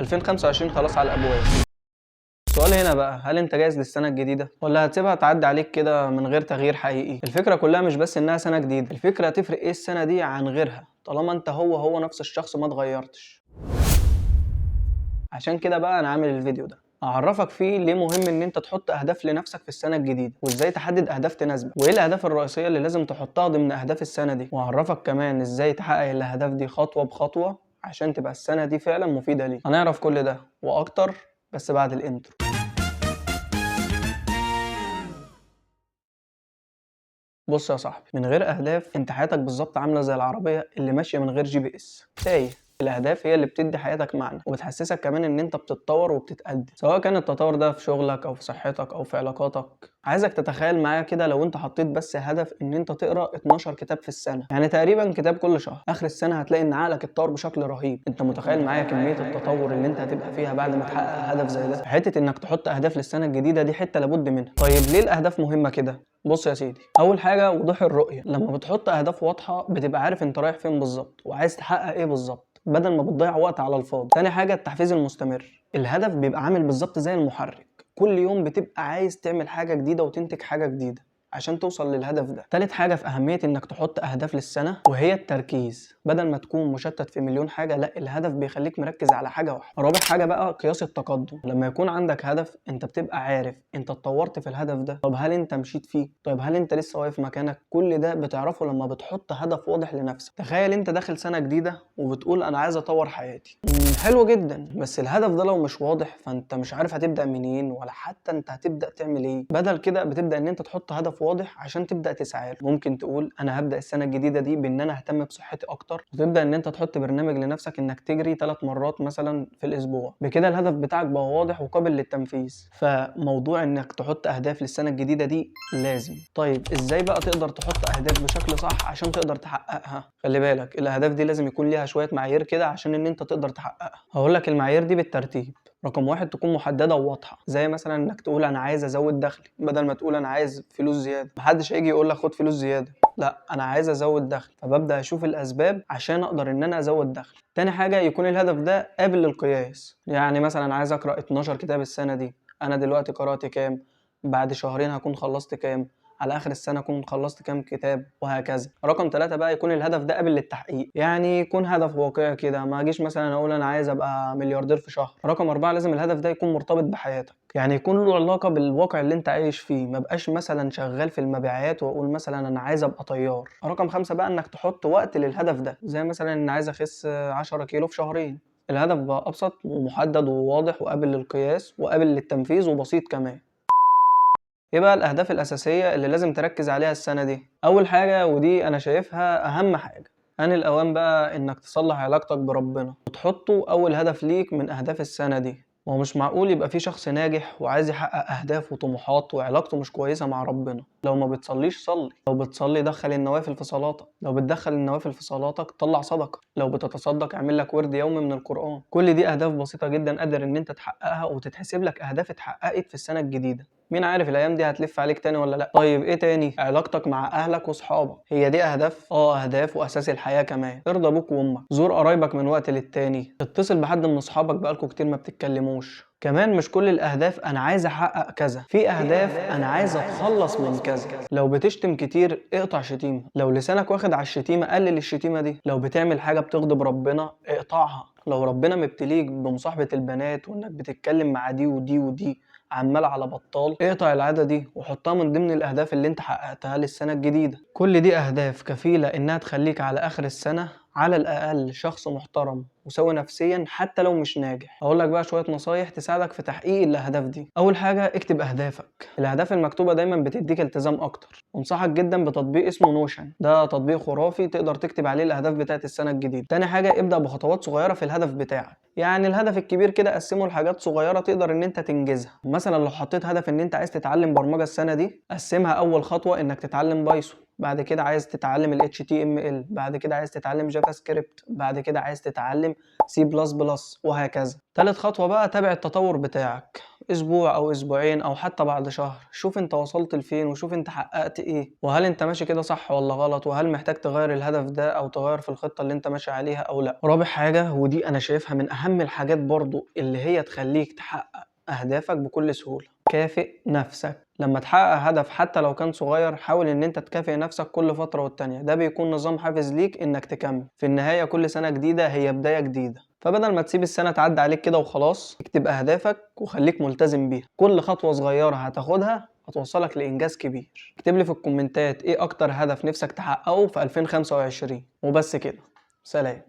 2025 خلاص على الابواب. السؤال هنا بقى، هل انت جاهز للسنة الجديدة ولا هتسيبها تعدي عليك كده من غير تغيير حقيقي؟ الفكرة كلها مش بس انها سنة جديدة، الفكرة تفرق ايه السنة دي عن غيرها طالما انت هو هو نفس الشخص ما اتغيرتش. عشان كده بقى انا عامل الفيديو ده اعرفك فيه ليه مهم ان انت تحط اهداف لنفسك في السنة الجديدة، وازاي تحدد اهداف تناسبك، وايه الاهداف الرئيسية اللي لازم تحطها ضمن اهداف السنة دي، واعرفك كمان ازاي تحقق الاهداف دي خطوة بخطوة عشان تبقى السنة دي فعلا مفيدة ليك. هنعرف كل ده واكتر بس بعد ال intro. بص يا صاحبي، من غير اهداف انت حياتك بالظبط عامله زي العربية اللي ماشية من غير GPS، تايه. الاهداف هي اللي بتدي حياتك معنى وبتحسسك كمان ان انت بتتطور وبتتقدم، سواء كان التطور ده في شغلك او في صحتك او في علاقاتك. عايزك تتخيل معايا كده لو انت حطيت بس هدف ان انت تقرا 12 كتاب في السنة، يعني تقريبا كتاب كل شهر، اخر السنة هتلاقي ان عقلك اتطور بشكل رهيب. انت متخيل معايا كمية التطور اللي انت هتبقى فيها بعد ما تحقق هدف زي ده؟ حتة انك تحط اهداف للسنة الجديدة دي حتة لابد منها. طيب ليه الاهداف مهمة كده؟ بص يا سيدي، اول حاجة وضوح الرؤية. لما بتحط اهداف واضحة بتبقى عارف انت رايح فين بالظبط وعايز تحقق ايه بالظبط، بدل ما بتضيع وقت على الفاضي. تاني حاجة التحفيز المستمر. الهدف بيبقى عامل بالظبط زي المحرك، كل يوم بتبقى عايز تعمل حاجة جديدة وتنتج حاجة جديدة عشان توصل للهدف ده. تالت حاجة في أهمية إنك تحط أهداف للسنة وهي التركيز. بدل ما تكون مشتت في مليون حاجة، لا، الهدف بيخليك مركز على حاجة واحدة. رابع حاجة بقى قياس التقدم. لما يكون عندك هدف انت بتبقى عارف انت اتطورت في الهدف ده، طب هل انت مشيت فيه؟ طيب هل انت لسه واقف مكانك؟ كل ده بتعرفه لما بتحط هدف واضح لنفسك. تخيل انت داخل سنة جديدة وبتقول انا عايز اطور حياتي، حلو جدا، بس الهدف ده لو مش واضح فانت مش عارف هتبدأ منين ولا حتى انت هتبدأ تعمل ايه. بدل كده بتبدأ ان انت تحط هدف واضح عشان تبدأ تسعى له. ممكن تقول انا هبدأ السنة الجديدة دي بان انا اهتم بصحتي اكتر، وتبدأ ان انت تحط برنامج لنفسك انك تجري 3 مرات مثلا في الاسبوع. بكده الهدف بتاعك بقى واضح وقابل للتنفيذ. فموضوع انك تحط اهداف للسنة الجديدة دي لازم. طيب ازاي بقى تقدر تحط اهداف بشكل صح عشان تقدر تحققها؟ خلي بالك الاهداف دي لازم يكون ليها شوية معايير كده عشان ان انت تقدر تحققها. هقول لك المعايير دي بالترتيب. رقم 1 تكون محددة وواضحة، زي مثلا انك تقول انا عايز ازود دخلي بدل ما تقول انا عايز فلوس زيادة. محدش هيجي يقول لك خد فلوس زيادة، لا، انا عايز ازود دخل، فببدأ اشوف الاسباب عشان اقدر ان انا ازود دخل. تاني حاجة يكون الهدف ده قابل للقياس، يعني مثلا عايز اقرأ 12 كتاب السنة دي، انا دلوقتي قرأت كام؟ بعد شهرين هكون خلصت كام؟ على اخر السنة اكون خلصت كام كتاب، وهكذا. رقم 3 بقى يكون الهدف ده قابل للتحقيق، يعني يكون هدف واقعي كده، ما اجيش مثلا اقول انا عايز ابقى ملياردير في شهر. رقم 4 لازم الهدف ده يكون مرتبط بحياتك، يعني يكون له علاقة بالواقع اللي انت عايش فيه، ما بقاش مثلا شغال في المبيعات واقول مثلا انا عايز ابقى طيار. رقم 5 بقى انك تحط وقت للهدف ده، زي مثلا ان عايز اخس 10 كيلو في شهرين. الهدف بقى ابسط ومحدد وواضح وقابل للقياس وقابل للتنفيذ وبسيط كمان. ايه بقى الاهداف الاساسية اللي لازم تركز عليها السنة دي؟ اول حاجة ودي انا شايفها اهم حاجة، آن الاوان بقى انك تصلح علاقتك بربنا وتحطه اول هدف ليك من اهداف السنة دي. ما هو مش معقول يبقى في شخص ناجح وعايز يحقق اهداف وطموحات وعلاقته مش كويسة مع ربنا. لو ما بتصليش صلي، لو بتصلي دخل النوافل في صلاتك، لو بتدخل النوافل في صلاتك طلع صدقة، لو بتتصدق اعمل لك ورد يومي من القرآن. كل دي اهداف بسيطة جدا قادر ان انت تحققها وتتحسب لك اهداف اتحققت في السنة الجديدة. مين عارف الايام دي هتلف عليك تاني ولا لا. طيب ايه تاني؟ علاقتك مع اهلك واصحابك، هي دي اهداف؟ اهداف واساس الحياة كمان. ارضى ابوك وامك، زور قرايبك من وقت للتاني، اتصل بحد من اصحابك بقالكوا كتير ما بتتكلموش. كمان مش كل الاهداف انا عايز احقق كذا، في اهداف انا عايز اتخلص من كذا. لو بتشتم كتير اقطع شتيمة، لو لسانك واخد على الشتيمة قلل الشتيمة دي، لو بتعمل حاجة بتغضب ربنا اقطعها، لو ربنا مبتليك بمصاحبة البنات وانك بتتكلم مع دي ودي ودي عمال على بطال، اقطع العادة دي وحطها من ضمن الأهداف اللي انت حققتها للسنة الجديدة. كل دي أهداف كفيلة إنها تخليك على آخر السنة على الأقل شخص محترم وسوي نفسيا حتى لو مش ناجح. هقول لك بقى شوية نصايح تساعدك في تحقيق الأهداف دي. أول حاجة اكتب أهدافك. الأهداف المكتوبة دايما بتديك التزام أكتر. وانصحك جدا بتطبيق اسمه Notion، ده تطبيق خرافي تقدر تكتب عليه الأهداف بتاعت السنة الجديدة. تاني حاجة ابدأ بخطوات صغيرة في الهدف بتاعك، يعني الهدف الكبير كده قسمه لحاجات صغيرة تقدر ان انت تنجزها. مثلا لو حطيت هدف ان انت عايز تتعلم برمجة السنة دي، قسمها اول خطوة انك تتعلم Python، بعد كده عايز تتعلم ال HTML، بعد كده عايز تتعلم JavaScript، بعد كده عايز تتعلم C++، وهكذا. تالت خطوة بقى، تابع التطور بتاعك اسبوع او اسبوعين او حتى بعد شهر. شوف انت وصلت لفين، وشوف انت حققت ايه، وهل انت ماشي كده صح ولا غلط، وهل محتاج تغير الهدف ده او تغير في الخطة اللي انت ماشي عليها او لا. رابع حاجة، ودي انا شايفها من اهم الحاجات برضو اللي هي تخليك تحقق اهدافك بكل سهولة، كافئ نفسك. لما تحقق هدف حتى لو كان صغير، حاول ان انت تكافئ نفسك كل فترة والتانية. ده بيكون نظام حافز ليك انك تكمل. في النهاية كل سنة جديدة هي بداية جديدة، فبدل ما تسيب السنة تعدي عليك كده وخلاص، اكتب اهدافك وخليك ملتزم بيها. كل خطوة صغيرة هتاخدها هتوصلك لإنجاز كبير. اكتب لي في الكومنتات ايه اكتر هدف نفسك تحققه في 2025. وبس كده، سلام.